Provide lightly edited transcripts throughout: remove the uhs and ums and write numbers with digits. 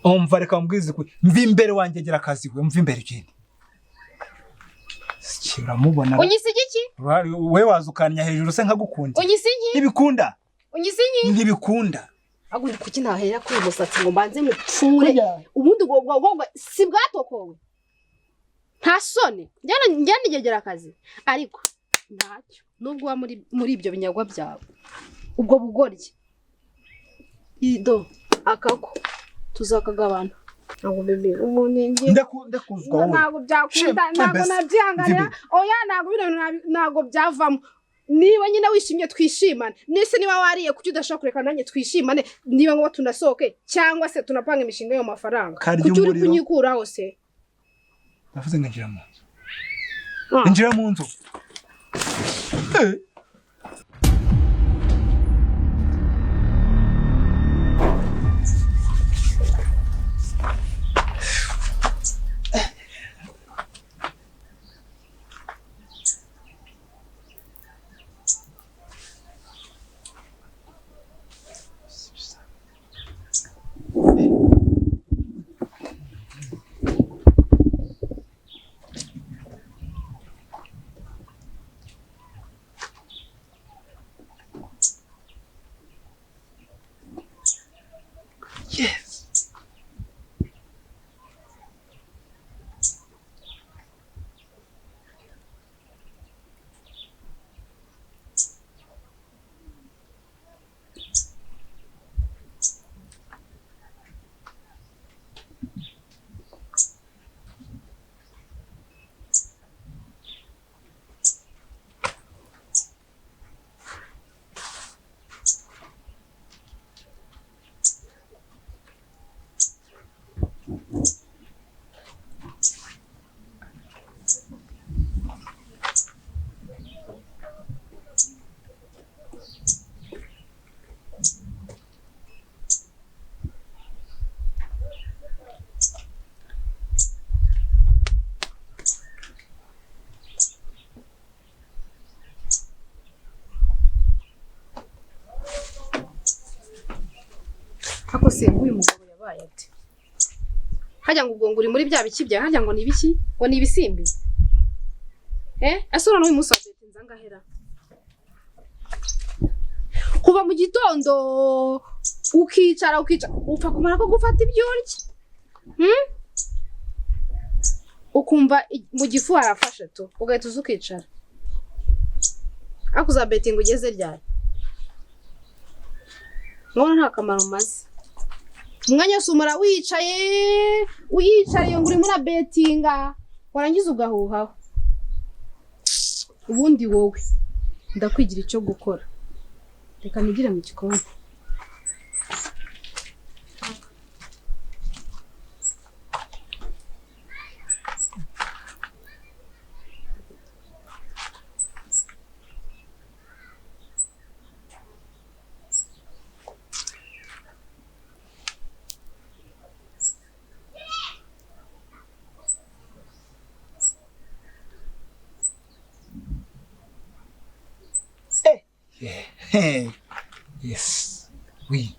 Umva, reka mbwize ukuri, mva imbere wanjye, gira akazi we, mva imbere ugende. Iki, uramubona? Unyise igiki? We waza ukanya hejuru se nkagukunda? Unyise iki? Ntibikunda. Unyise iki? Ntibikunda. Ahubwo kuki ntahera kuri uyu musatsi ngo mbanze mupfure? Ubundi ubwo si bwatokowe, nta soni. Njyana nigegera akazi, ariko ntacyo nubwo uba muri ibyo binyagwa byawe, ubwo bugoryi, ido akako tuzakagabana. Ntabwo bebe umuntu ngiye Ndakuzwa wowe. Ntabwo byakunda. Shema, Ntabwo mbese, nabyihanganira. mvibe. Oya, ntabwo bino bintu ntabwo byavamo. Niba nyine wishimye twishimane, nese niba wariye kuki udashobora kureka nanjye twishimane? Niba ngo tunasohoke cyangwa se tunapanga imishinga y'ayo mafaranga. Karya Kuki uri umuriro. kunyikuraho se? Ndavuze ngo injira mu nzu. Ah. Injira mu nzu. Eh. Yes. Ariko se nk'uyu mugabo yabaye ate? Hajya ngo ubwo ngo uri muri bya biki bya, hajya ngo ni ibiki, ngo ni ibisimbi? Eh, ese urabona uyu munsi wa betinze angahera? Kuva mu gitondo ukicara ukicara, upfa kumara ko gufata ibyo urya, Ukumva mu gifu harafashe tu, ugahita uza ukicara. Ariko uza betinga ugeze ryari? Ndabona nta kamaro umaze. Umwanya wose umara wicaye, uyicariye ngo urimo urabetinga, warangiza ugahuhaho. Ubundi wowe ndakwigira icyo gukora, reka nigire mu gikoni. Hey. Yes. Oui.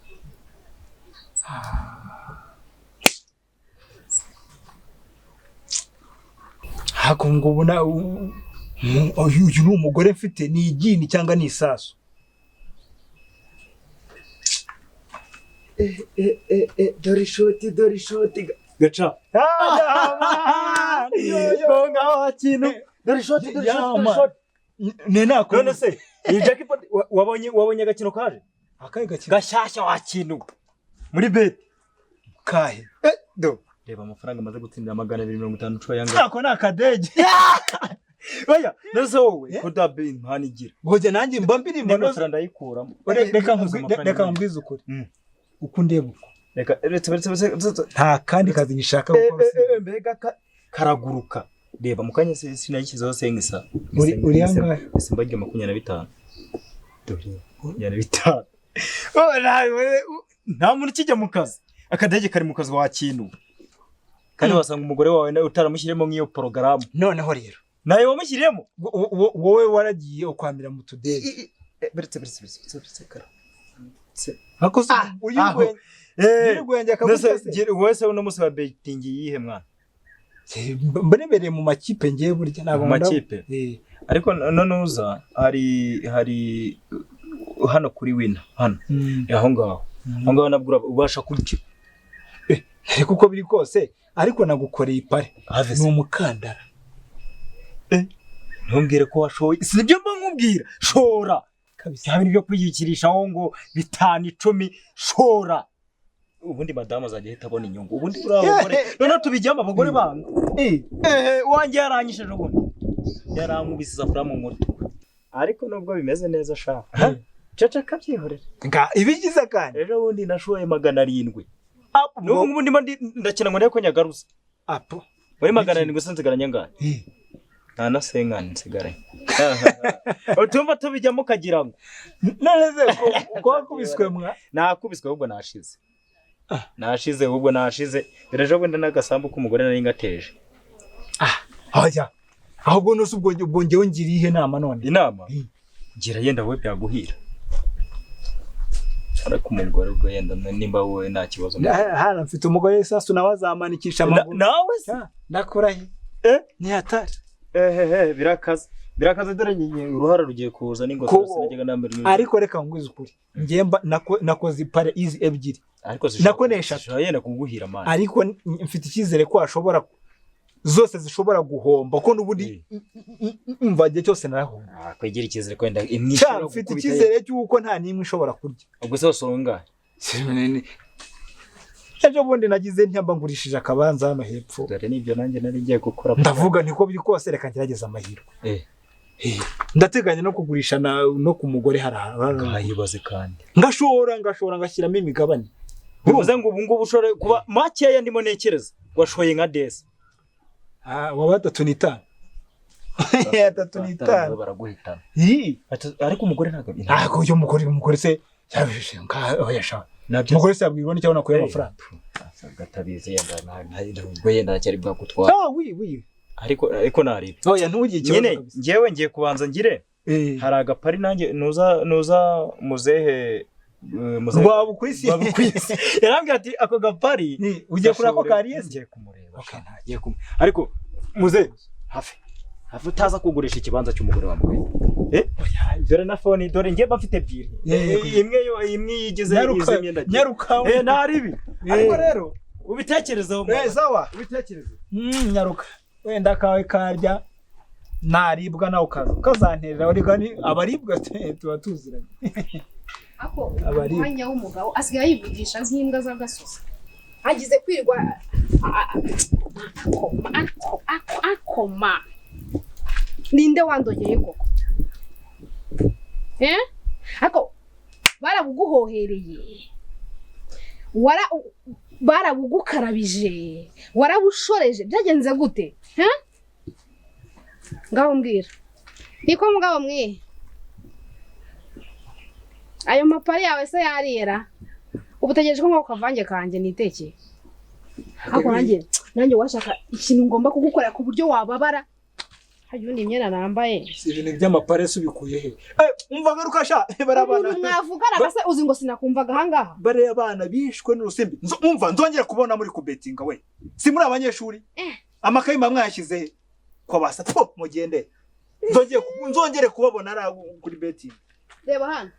Hako ngo ubona uyu ni umugore mfite, ni igini cyangwa ni isasu? Dore ishoti, dore ishoti, gaca. Ah, Gonga wa kintu, dore ishoti, dore ishoti, dore ishoti. Ne nako. None se iyi jackpot wabonye agakino kaje? Akahe gakino? Gashyashya wa kintu, muri bet. Kahe? Do reba amafaranga amaze gutsindira, 250 uco yanga. Ako ni akadege. Oya, none se wowe ko da be impano igira? Ngoje nanjye mba mbirimba. N'ingofero ndayikuramo. Reka nkubwize ukuri. Uko ndeba uko. Reka, retse, retse, retse. Nta kandi kazi ngishaka gukora usibye. Mbega karaguruka, reba mu kanya sinayishyizeho sengisa. Uri angahe? Simba rya 25, dore 25. Oh, nta muntu ukijya mu kazi, akadege kari mu kazi wa kintu, kandi wasanga umugore wawe nawe utaramushyiriyemo nk'iyo porogaramu. Noneho rero. Nawe wamushyiriyemo. Wowe waragiye ukwamira mu tudege. Beretse, beretse, beretse, beretse, kara. Akoze uyu aho. Nyir'urwenge akagutse se. Wese uno munsi wa betting yihe mwana? Mbarebereye mu makipe ngiye burya ntabwo Mu nkunda- makipe? Ariko none uza hari hano kuri wina hano aho ngaho, aho ngaho nabwo ubasha kurya. Ariko uko biri kose, ariko nagukoreye ipari Have ni se. umukandara. Ntumbwire ko washoye, si nibyo mba nkubwira, shora kabisa. Bya bintu byo kwiyikirishaho ngo 5 10, shora. Ubundi madamu azajya ahita abona inyungu. Ubundi uriya abagore noneho tubijyamo, abagore banga. Wanjye yaranyisheje, ubundi yarankubise isafuriya mu mutwe, ariko nubwo bimeze neza shaka ceceka byihorere. Nga ibigize kandi. Ejo bundi nashoye 700. N'ubu ngubu ndimo ndakina ngo ndebe ko nyagaruza. Apo. Muri 700 se nsigaranye angahe? Nta na senkani nsigaranye. Utumva tubijyamo ukagira ngo None se ko wakubiswe mwa? Nakubiswe, ahubwo nashize, nashize, ahubwo nashize. Dore ejo bundi n'agasambu k'umugore nari ngateje. Oya, ahubwo nose ubwo njyewe ngiriye ihe nama none? Inama gira, yenda wowe byaguhira, ariko umugore ubwo yenda nimba wowe nta kibazo. Hano mfite umugore sasu nawe azamanikisha amaguru. Nawe se? Ndakurahe. Ni hatari. Ehehe, birakaze, birakaze. Dore nyine uruhara rugiye kuza n'ingofero sinajyaga nambara. Ariko reka ngwize ukuri, njye mba nakoze ipare izi ebyiri. Ariko Nako ni eshatu. zishobora yenda kuguhira mani. Ariko mfite icyizere ko hashobora zose zishobora guhomba, ko n'ubundi mva igihe cyose narahomba. Ah, kwegera icyizere ko wenda imwe Cya, ishobora mfite gukubita. icyizere cy'uko nta n'imwe ishobora kurya. Ubwo se wasonga? Ejo bundi nagize ntiyamba ngurishije akabanza hano hepfo. Dore nibyo nanjye nari ngiye gukora. Ndavuga niko biri kose, reka ngerageze amahirwe. Ndateganya no kugurisha no ku mugore hari Ngayibaze kandi. Ngashora ngashyiramo imigabane. Bivuze ngo ubu ngubu ushobora kuba makeya, ndimo ntekereza washoye nka desi. Ah, wa 35, 35. Baraguhitana. Yi. Ariko umugore ntabwo Ntabwo uyu mugore se yabishe nka oya sha. Nabyo. Umugore se yabwirwa n'icyo abona kuya amafaranga. Gatabizi yenda ubwo yenda aracyari bwagutwara. Ah, oui, oui. Ariko naribi. Oya, ntugire ikibazo Nyine kabisa. njyewe ngiye kubanza ngire hari agapari nanjye nuza muzehe, muzehe Rwabukwisi. Rwabukwisi yarambwira ati ako gapari. Ni ugiye kureba ko kariye se? Ngiye kumureba. Okay, Sha, ngiye ariko muze hafi hafi utaza kugurisha ikibanza cy'umugore wawe. Dore na phone, dore ngiye mba mfite ebyiri. Imwe yo imwe yigize Nyaruka, izi myenda. nyaruka. Naribi. Ariko rero ubitekerezeho mwana. Sawa. Ubitekerezeho. Nyaruka. Wenda kawe karya naribwa nawe ukaza ukazanterera, ariko ni abaribwa tuba tuziranye. Ako Abari- umwanya w'umugabo asigaye yivugisha nk'imbwa z'agasozi, agize kwirirwa akoma akoma. Ninde wandogeye koko? Eh, ariko barabuguhohereye, wara barabugukarabije, warabushoreje, byagenze gute? Eh? Ngaho mbwira, niko mugabo mwe, ayo mapari yawe se yarera? Ubu utegereje ko nk'ako kavange kanjye nitekeye? Ariko nanjye washaka ikintu ngomba kugukorera ku buryo wababara. Hayo ni imyenda nambaye. Si ibintu by'amapare se ubikuye he? Umva garuka sha barabana. Umuntu mwavuganaga se uzi ngo sinakumvaga ahangaha? Bariya abana bishwe n'urusimbi. Umva nzongera kubona muri kubetinga we. Si muri abanyeshuri? Amakayi mba mwayashyize he? Ko basa po mugende. Nzongere kubabona ari kuri betting. Reba hano,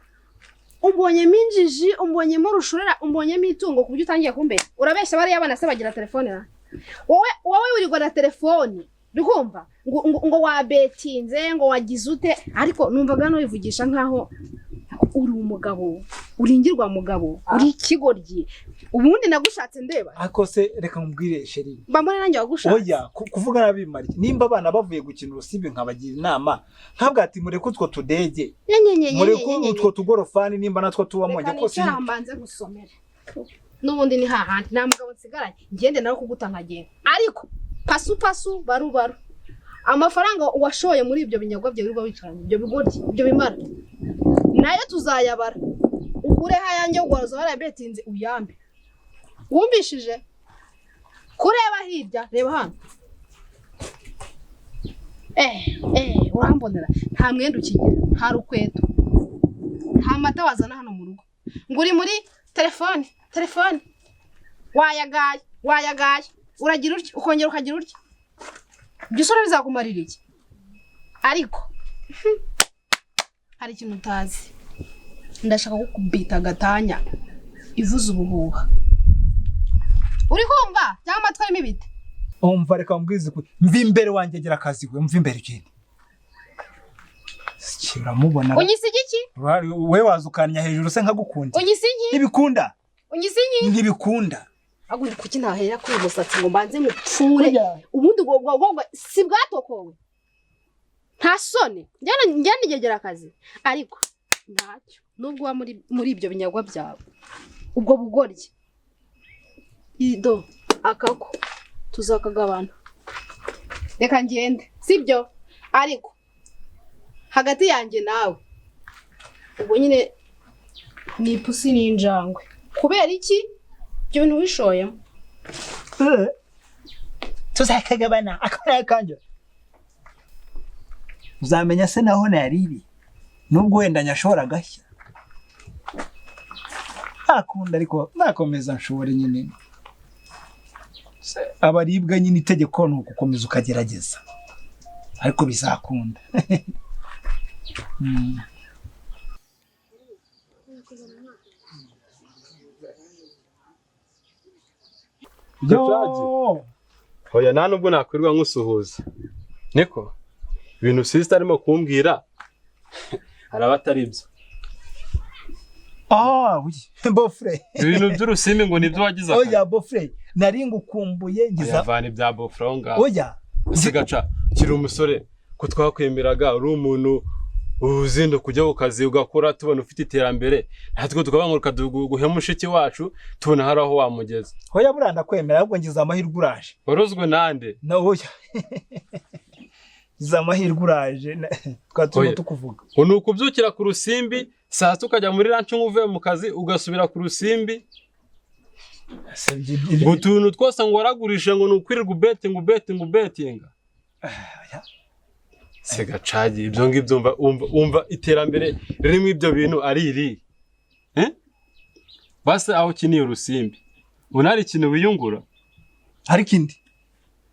umbonyemo injiji, umbonyemo rushorera, umbonyemo itungo ku buryo utangiye kumbeshya? Urabeshya. Bariya bana se bagira telefone na wowe wirirwa na telefone, urikumva ngo wabetinze, ngo wagize ute? Ariko numvaga hano wivugisha nkaho uri umugabo, uringirwa mugabo, uri ikigoryi. Ubundi nagushatse ndeba. Ako se reka nkubwire chérie. Mba mbona nanjye wagushatse. Oya, kuvuga nabi bimara iki? Nimba abana bavuye gukina urusimbi nkabagira inama, ntabwo ati mureke utwo tudege, mureke utwo tugorofani nimba natwo tubamo Reka njye ko si nicara mbanze gusomera. N'ubundi ni hahandi nta mugabo nsigaranye, ngende nawe kuguta nkagenda. Ariko pasu pasu baru baru, amafaranga washoye muri ibyo binyagwa byawe wirirwa wicaranye, ibyo bigoryi, ibyo bimara, nayo tuzayabara, ukureho ayanjye ugwaza warabetinze uyambe. Wumvishije kureba hirya? Reba hano. Urambonera, nta mwenda ukigira, nta rukweto, nta mata wazana hano mu rugo. Ngo uri muri telefone, telefone. Wayagaye, wayagaye. Uragira utya, ukongera ukagira utya. Ibyo usura bizakumarira iki? Ariko hari ikintu utazi. Ndashaka kukubita agatanya ivuza ubuhuha. Uri kumva cyangwa amatwi arimo ibiti? Umva, reka mbwize ukuri, mva imbere wanjye, gira akazi we, mva imbere ugende. Siki, uramubona? Unyise igiki? We waza ukanya hejuru se nkagukunda? Unyise iki? Ntibikunda. Unyise iki? Ntibikunda. Ahubwo kuki ntahera kuri uyu musatsi ngo mbanze mupfure? Ubundi ubwo si bwatokowe? Nta soni. Njya nigegera akazi, ariko ntacyo. Nubwo uba muri ibyo binyagwa byawe, ubwo bugoryi, ido akako tuzakagabana. Reka ngende, sibyo? Ariko hagati yanjye nawe ubwo nyine ni ipusi n'injangwe. Kubera iki ibyo bintu wishoyemo? Tuzakagabana akabona kanjye, uzamenya se naho nariri, nubwo wenda nyashobora agashya ntakunda, ariko nakomeza nshobore nyine. Se, abaribwa nyine itegeko ni ugukomeza ukagerageza, ariko bizakunda. Gacagi. Yo! Hoya, nta nubwo nakwirirwa nkusuhuza. Niko ibintu sister arimo kumbwira araba atari byo. Ah, oui, beau-frère. Ibintu by'urusimbi ngo nibyo wagize akazi. Oya, beau-frère, nari ngukumbuye ngiza. Oya, vana ibya beau-frère aho ngaho. Oya. Sigaca kiri umusore ko twakwemeraga uri umuntu uzinduka ujya ku kazi ugakora, tubona ufite iterambere, natwe tukabanguruka guhe mushiki wacu, tubona hari aho wamugeza. Oya, buriya ndakwemera, ahubwo ngize amahirwe uraje. Warozwe nande? Na oya. Ngize amahirwe uraje. Twari turimo Oya. tukuvuga. Ngo ni ukubyukira ku rusimbi saa sita ukajya muri ranch nk'uvuye mu kazi ugasubira ku rusimbi, Se, ngo utuntu twose ngo waragurishe, ngo ni ukwirirwa ubetinga, ubetinga, ubetinga. Oya. Segacagi, ibyo ngibyo umva iterambere ririmo ibyo bintu ari iri, eh? Base aho ukiniye urusimbi ubona hari ikintu wiyungura? Ariko indi.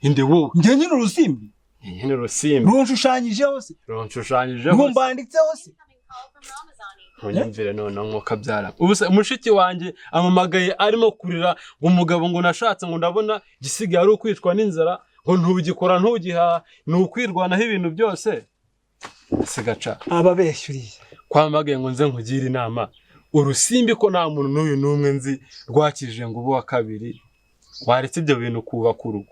Inde wowe? Njye nyine urusimbi. Nyine urusimbi. Runshushanyijeho se. Runshushanyijeho. Rumbanditseho se. Ntunyumvire noneho nkuko abyara. Ubu se mushiki wanjye amamagaye arimo kurira ngo umugabo ngo nashatse ngo ndabona igisigaye ari ukwicwa n'inzara, ngo ntugikora ntugihaha, ni ukwirwanaho ibintu byose. Sigaca. Ababeshyuriye. Kwamagaye ngo nze nkugire inama. Urusimbi ko nta muntu n'uyu n'umwe nzi rwakije ngo ube uwa kabiri, waretse ibyo bintu kubaka urugo.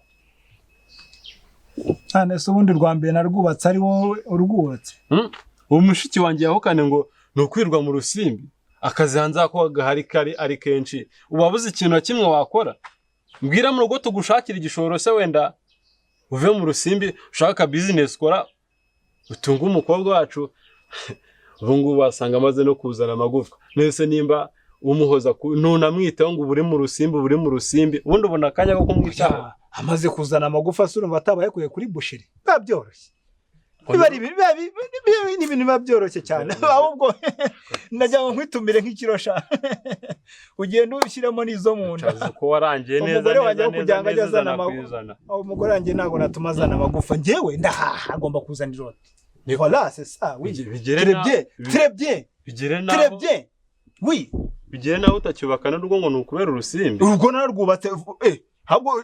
None se ubundi rwa mbere narwubatse ari wowe urwubatse? Ubu mushiki wanjye yahukane ngo ni ukwirwa mu rusimbi, akazi hanze ako gahari kari ari kenshi, uba wabuze ikintu na kimwe wakora. Mbwira mu rugo tugushakira igishoro se, wenda uve mu rusimbi ushaka business ukora utunge umukobwa wacu. Ubu ngubu wasanga amaze no kuzana amagufwa. Nese nimba umuhoza ntunamwitaho ngo uba uri mu rusimbi, uba uri mu rusimbi, ubundi ubona akanya ko kumwitaho? Ya, amaze kuzana amagufa se urumva atabaye yakuye kuri boucherie? Biba byoroshye, biba ari ibintu ni ibintu biba byoroshye cyane. Ahubwo ndagira ngo nkwitumire nk'ikirosha, ugenda ushyiramo n'izo mu nda. Cazi ko warangiye neza. Umugore wanjye neza aho kugira ngo neza ajye neza azana nakwizana. Aho umugore wanjye ntabwo natuma azana amagufa, njyewe ndahaha, agomba kuzana iroti. Voilà, c'est ça, oui. Bigere Très bien, très bien, bigere très naho bien, oui. Bigere naho utacyubaka n'urugo ngo ni ukubera urusimbi. Urugo narwubatse, ahubwo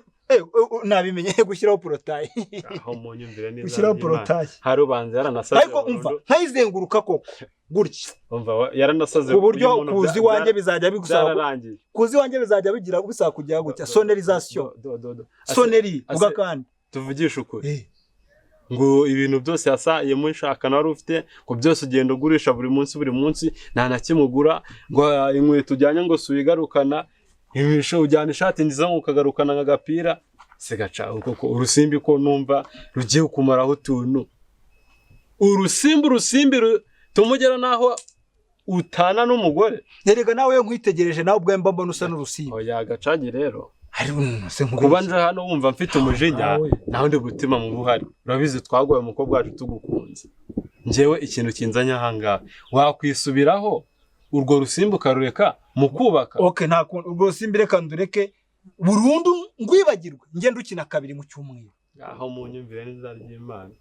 nabimenye gushyiraho portail. Aho mu nyumvire neza Gushyiraho y'Imana. portail. Hari ubanza yaranasaze Ariko umva, burundu. nkayizenguruka koko gutya. Umva yaranasaze Ku buryo uyu muntu kuza iwanjye bizajya bigusaba byararangiye. Kuza iwanjye bizajya bigira bisaba kujya gutya, sonorisation. Do, do, do. Sonnerie Ase- uga kandi. Tuvugishe ukuri, ngo ibintu byose yasayemo nshaka wari ufite, ngo byose ugenda ugurisha buri munsi buri munsi, nta na kimwe ugura, ngo inkweto ujyanye ngo si uyigarukana, ujyana ishati nziza ngo ukagarukana nk'agapira. Sigaca koko urusimbi ko numva rugiye kumaraho utuntu, urusimbi, urusimbi tumugera naho utana n'umugore. Erega nawe iyo nkwitegereje, nawe ubwawe mba mbona usa n'urusimbi. Oya gacagi rero. Ari se Kuba nje hano wumva mfite umujinya, Nawe. nta wundi mutima mubi uhari, urabizi twagoye umukobwa wacu tugukunze. Njyewe ikintu kinzanye ahangaha, wakwisubiraho. Urwo rusimbi ukarureka mu kubaka. Okay, nta kuntu urwo rusimbi reka ndureke burundu ngwibagirwe, ngende ukina kabiri mu cyumweru. Aho mu nyumvire n'inzara ry'Imana.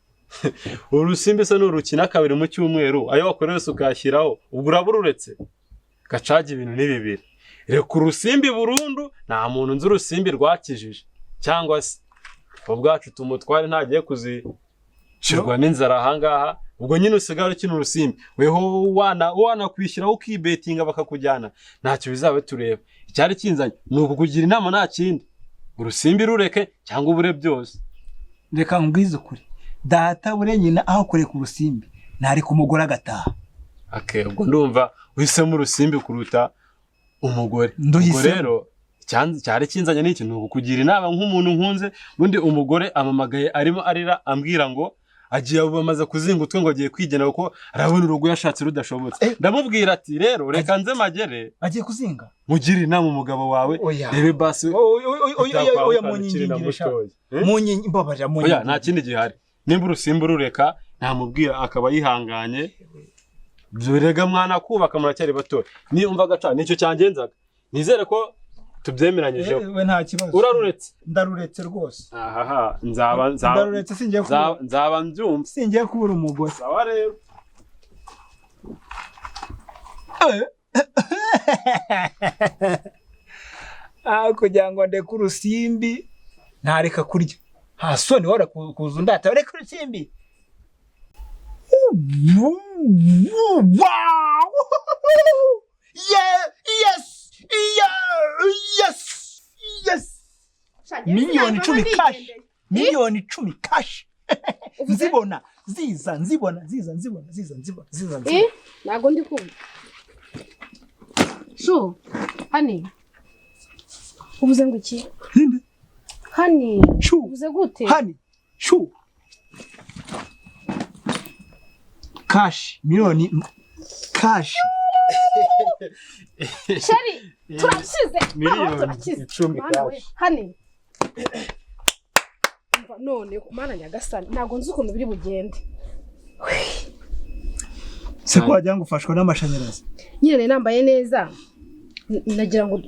Urusimbi se nurukina kabiri mu cyumweru, ayo wakoreye yose ukayashyiraho, ubwo uraba ururetse. Gacaga ibintu ni bibiri. Reka urusimbi burundu, nta muntu nzi urusimbi rwakijije. Cyangwa se ubwacu tumutware ntagiye kuzicirwa n'inzara ahangaha, ubwo nyine usigara ukina urusimbi. Weho wanakwishyiraho ukibetinga bakakujyana, ntacyo bizaba tureba. Icyari kinzanye ni ukukugira inama, nta kindi. Urusimbi rureke cyangwa ubure byose. Reka nkubwize ukuri, data bure nyina aho kureka urusimbi nareka umugore agataha. Okay, ubwo ndumva uhisemo urusimbi kuruta umugore. Nduhisemo. Ubwo rero cyari kinzanye n'iki, ni ukukugira inama nk'umuntu nkunze. Bundi umugore amamagaye arimo arira ambwira ngo agiye bamaze kuzinga utwe ngo agiye kwigena kuko arabona urugo yashatse rudashobotse. Ndamubwira ati rero reka nze magere agiye kuzinga, mugire inama umugabo wawe. Oya. Rebe basi Oya, oya, munyingingire sha. Munyingi mbabarira, munyingingire. Oya, nta kindi gihari. Nimba urusimbi rureka namubwira akaba yihanganye. Rega mwana kubaka muracyari bato. Ni umva gaca nicyo cyangenzaga. Nizere ko tubyemeranyijeho. We nta kibazo. Uraruretse? Ndaruretse rwose. Ahaha, nzaba Ndaruretse, singiye kubura. Nzaba mbyumva. Singiye kubura umugore. Sawa rero. Kugira ngo ndeke urusimbi ntareka kurya. Ha soni wora kuza undata reka urusimbi. Wow! Yeah, yes! Yeah, yes! Yes! 10,000,000 cash. 10,000,000 cash. Nzibona ziza, nzibona ziza, nzibona ziza, nzibona ziza, nzibona. Ntago ndi kumva. Shu, hani. Uvuze ngo iki? Ninde? Hani. Shu. Uvuze gute? Hani. Shu. Cash, miliyoni cash. Sheri, turakize. 10,000,000 cash. Hani. None mana nyagasani ntago nzi ukuntu biri bugende. Se ko wagira ngo ufashwe n'amashanyarazi. Nyine nambaye neza. Nagira ngo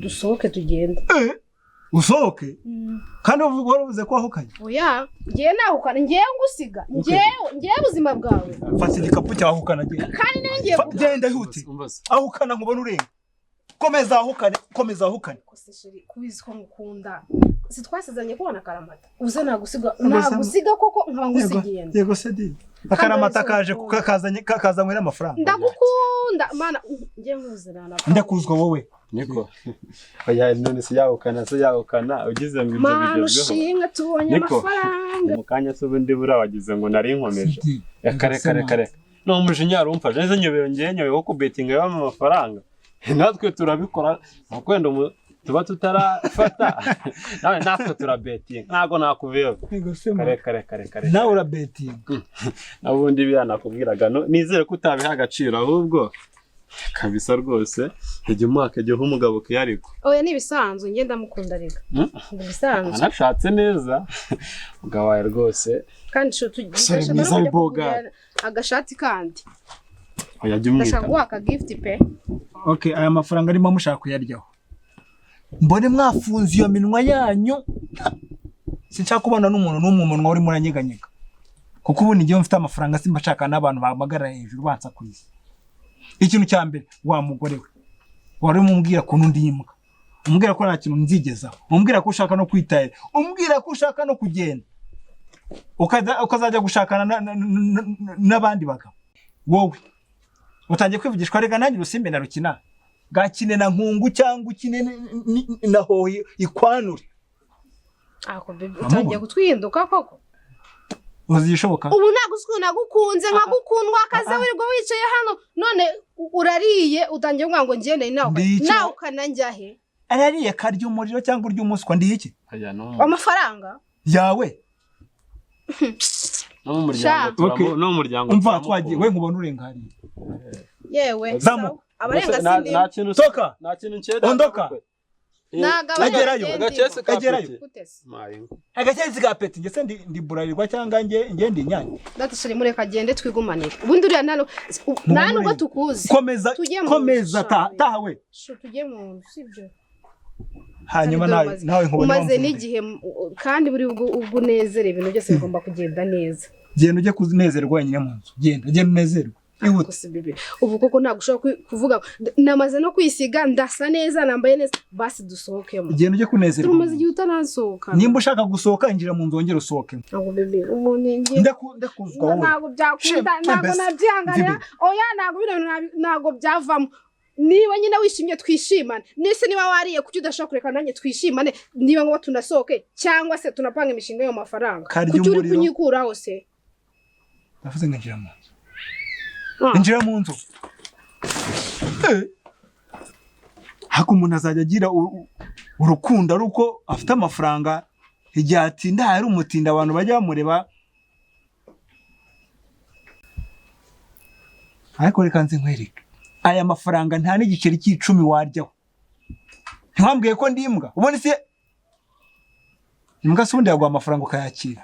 dusohoke tugende. Usohoke? Kandi uvuze ko wahukanye? Oya, ngiye nahukana, ngiye ngusiga. Ngiye buzima bwawe. Fata igikapu cyawe ahukana genda. Kandi ngiye genda ihute. Ahukana nkubona urenga. Komeza ahukane, komeza ahukane. Kubizi ko ngukunda. Si twasezeranye kubona akaramata. Uze nagusiga, nagusiga koko nkaba ngusigiye. Yego se di. Akaramata kaje kukazanye kakazanywe n'amafaranga. Ndagukunda mana ngiye nkuzirana. Ndakuzwa wowe. Niko. Oya none se yahukana se yahukana ugize ngo ibyo bigezweho. Mana ushimwe tubonye amafaranga. Mu kanya se ubundi bura wagize ngo nari nkomeje. Kare kare kare. No umujinya yarumfashe neze nyobero ngiye nyobe wo kubetinga yaba amafaranga. Natwe turabikora nakwenda tuba tutarafata. Nawe natwe turabetinga. Ntago nakuveyo. Kare kare kare kare. Nawe urabetinga. Nabundi bya nakubwiraga no nizere ko utabiha agaciro ahubwo kabisa rwose ijya umwaka ijya umugabo kiyariko. Oya ni bisanzwe ngenda mukunda rega. Ni bisanzwe. Anashatse neza. Mugabo wawe rwose. Kandi sore mwiza w'iboga. Agashati kandi. Oya jya umwita. Ndashaka guha aka gift pe. Okay, aya mafaranga arimo mushaka kuyaryaho. Mbone mwafunze iyo minwa yanyu. Sinshaka kubona n'umuntu n'umwe umunwa urimo uranyeganyega. Kuko ubu nigiye mfite amafaranga simba nshaka n'abantu bahamagara hejuru bansakuriza. Ikintu cya mbere wa mugore we wari umumbwira kuntu ndi imbwa, umbwira ko nta kintu nzigezaho, umbwira ko ushaka no kwitahira, umbwira ko ushaka no kugenda ukazajya gushakana n'abandi bagabo. Wowe utangiye kwivugishwa rega nanjye urusimbi narukina gakine na nkungu cyangwa ukine na hoyi ikwanure. Ako bebe utangiye gutwihinduka koko. Uzishoboka. Ubu nagusukuna nagukunze nkagukundwa akaze wirirwa wicaye hano none urariye utangiye kuvuga ngo ngende nawe nawe ukananjya he? Arariye karya umuriro cyangwa urya umuswa ndi iki? Amafaranga yawe. No mu muryango no mu muryango. Umva twagiye we nkubona urengariye. Yewe. Zamu. Abarenga sindi. Nta kintu Toka. Nta kintu cyeda. Ondoka. Ntabwo aba Agerayo. ari Agakese ka Agerayo. peti. Gute se? Mayi. Agakezi ka peti, njye se ndi Bralirwa cyangwa nge ndi Inyange? Data chéri, mureka agende twigumanire. Ubundi uriya nta nubwo tukuzi. Komeza. Tujye mu Komeza. nzu, Taha. sha. Taha we. Shu, tujye mu nzu, sibyo? Hanyuma Kandi nawe nawe nkubona umaze wamvumbuye. n'igihe kandi buri ubwo unezere, ibintu byose bigomba kugenda neza. Genda ujye kunezerwa wenyine mu nzu, genda, genda unezerwe, ihute. Gusa bébé, ubu koko ntabwo ushobora kuvuga namaze no kwisiga, ndasa neza, nambaye neza, basi dusohokemo. Genda ujye kunezerwa. Tumaze igihe utanasohoka. Nimba ushaka gusohoka, injira mu nzu wongere usohoke. Ntabwo bébé, umuntu ngiye Ndakuzwa wowe. Ntabwo byakunda. Shema, Ntabwo mbese, nabyihanganira. mvibe. Oya, ntabwo bino bintu ntabwo byavamo. Niba nyine wishimye twishimane, nese niba wariye, kuki udashobora kureka nanjye twishimane? Niba ngo tunasohoke cyangwa se tunapanga imishinga y'ayo mafaranga. Karya Kuki uri umuriro. kunyikuraho se? Ndavuze ngo injira mu nzu. Ah. Injira mu nzu. Hako umuntu azajya agira urukundo ari uko afite amafaranga. Igihe atinda hari umutinda, abantu bajya bamureba. Ariko reka nze nkwereke, aya mafaranga nta n'igiceri cy'icumi waryaho. Ntiwambwiye ko ndi imbwa? Ubundi se imbwa se ubundi yaguha amafaranga ukayakira?